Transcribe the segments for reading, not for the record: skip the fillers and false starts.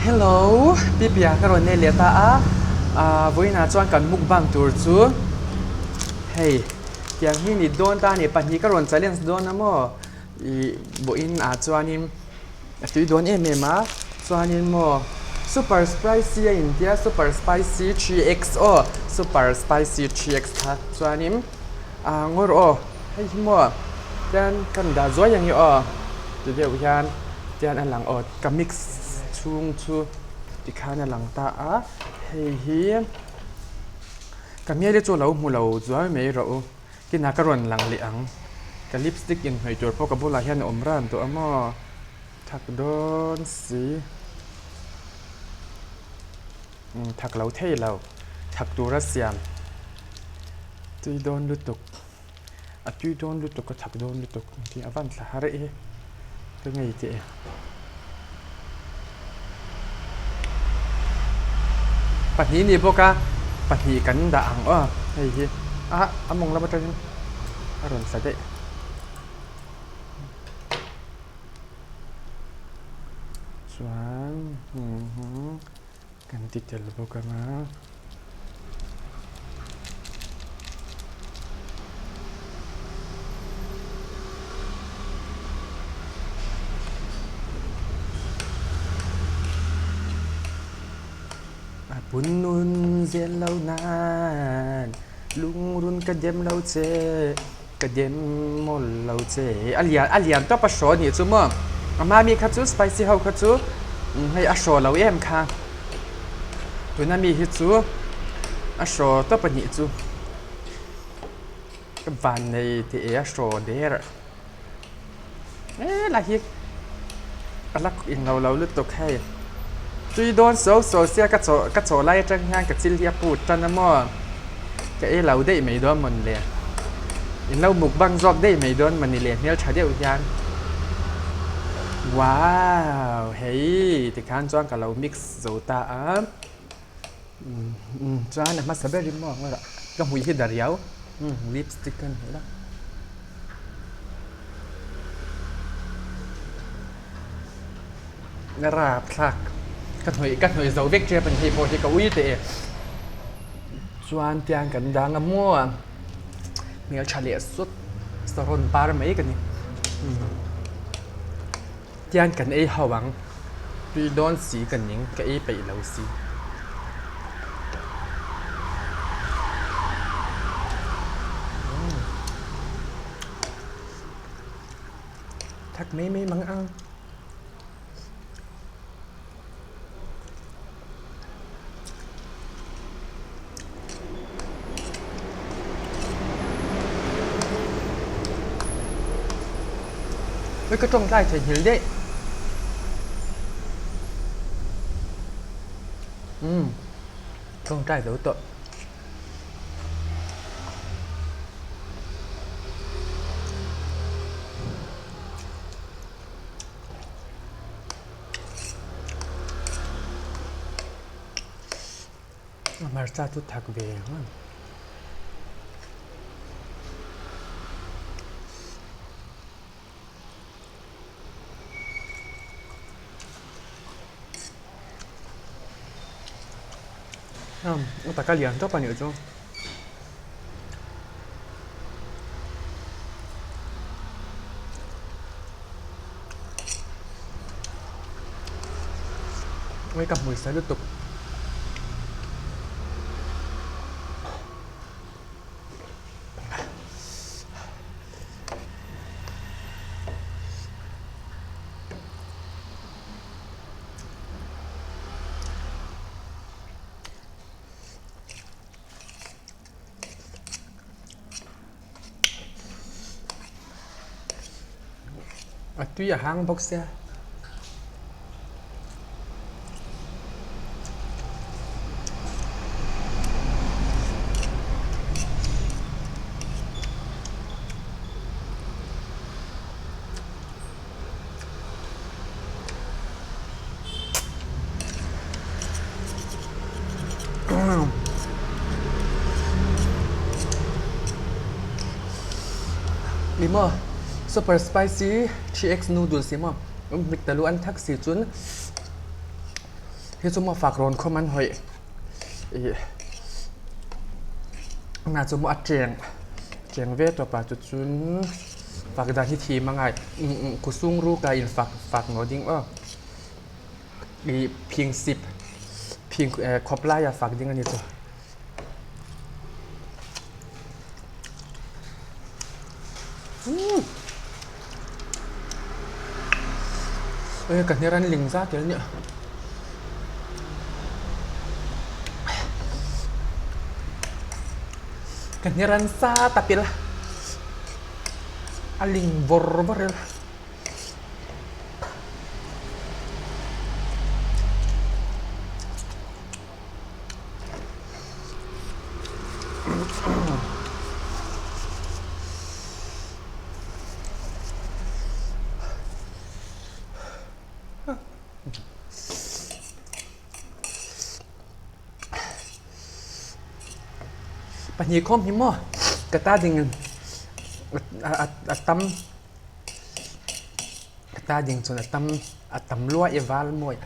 Hello, Pipia ka rawn nei leh ta a, vawiinah chuan kan mukbang tur chu hei tiang hi ni dawn ta a ni, pahnih ka rawn challenge dawn a maw ih vawiin ah chuanin a tui dawn em em a, chuanin maw super spicy a intia super spicy 3x aw super spicy 3x kha chuanin ah ngawr aw hei hi maw tian kan dah zuai ang i aw ti deuh hian tian a lang aw ka mix chhung chu tikhan a lang ta a hei hi ka hmel hi chu lo hmu lo zuai mai rawh u tinah ka rawn lang leh ang ka lipstick inhnawih tur pawh ka bulah hian a awm ran tawh a maw thak dawn si thak lo thei lo thak tura siam tui dawn lutuk. A tui dawn lutuk a thak dawn lutuk tih a van thla har e ka ngei teh e. Pahnih ni bawk a pahnih kan dah ang aw hei hi a a mawng lam atangin a rawn tla daih. Chuan Kan ti tel bawk ang a. A pun nun zel lo nan lungrun ka dem lo che ka dem mawlh lo che a lian a lian tawp a hraw anih chu maw a hma mi kha chu spicy ho kha chu hei a hraw lo em kha tuna mi hi chu a hraw tawp anih chu ka van nei teh e a hraw der e la hi a la englo lo lutuk hei tui dawn suau suau sia ka chaw ka chaw lai atang hian ka chil hi a put tan a maw ka ei lo daih mai dawn mawn le in lo mukbang zawk daih mai dawn mawni le hmeltha deuh hian wow hei tikhan chuan ka lo mix zo ta a chuan a hmasa berin maw ka hmui hi da riau lipstick ka hmuh a. Rapthlak ka hnawih ka hnawih zo vek tep a ni hei pawh hi ka ui teh e chuan tiang kan dang a maw a hmeltha leh sawt saron par mai ka ni tiang kan ei ho ang tui dawn si ka ning ka ei peih lo si. Thak mai mai mang ang. Ui ka tawngtai theihnghilh daih. Umm tawngtai zo tawh. Hmarcha chu thak ve ang. A taka lian tawp a nih chu. Ui ka hmui sa lutuk. A tui a hang bawk sia. Ni maw super spicy 3x noodles hi maw hmik ta lu an thak si chun. Hi chu maw fak rawn khawm an hawih ih na chu maw a cheng cheng ve tawp a chu chun fak dan hi thim a ngai kusung ru ka in fak fak ngaw ding aw ih phing sip phing khawp lai a fak ding a ni chu. Ka hner an ling zat tel nia. Ka hner an sa ta pil a. A ling vawr vawr ila. Pahnih khawm hi maw ka ta ding a tam ka ta ding chuan a tam a tam lua i val mawi.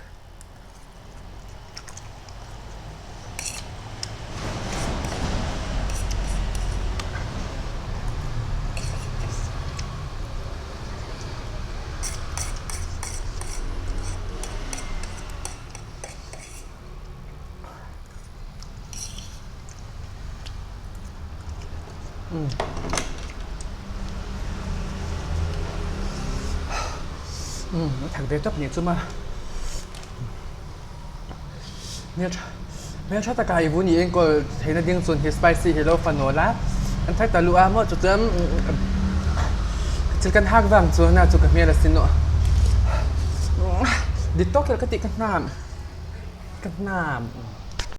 A thak ve tawp nih chu ma. Hmel tha taka i vun i enkawl theihna ding chuan hi spicy hi lo fa nawl a, an thak ta luh a maw chu chuan thil kan hak vang chuan a chu ka hmel a sin aw. Dik tawk kher ka tih ka hnam ka hnam.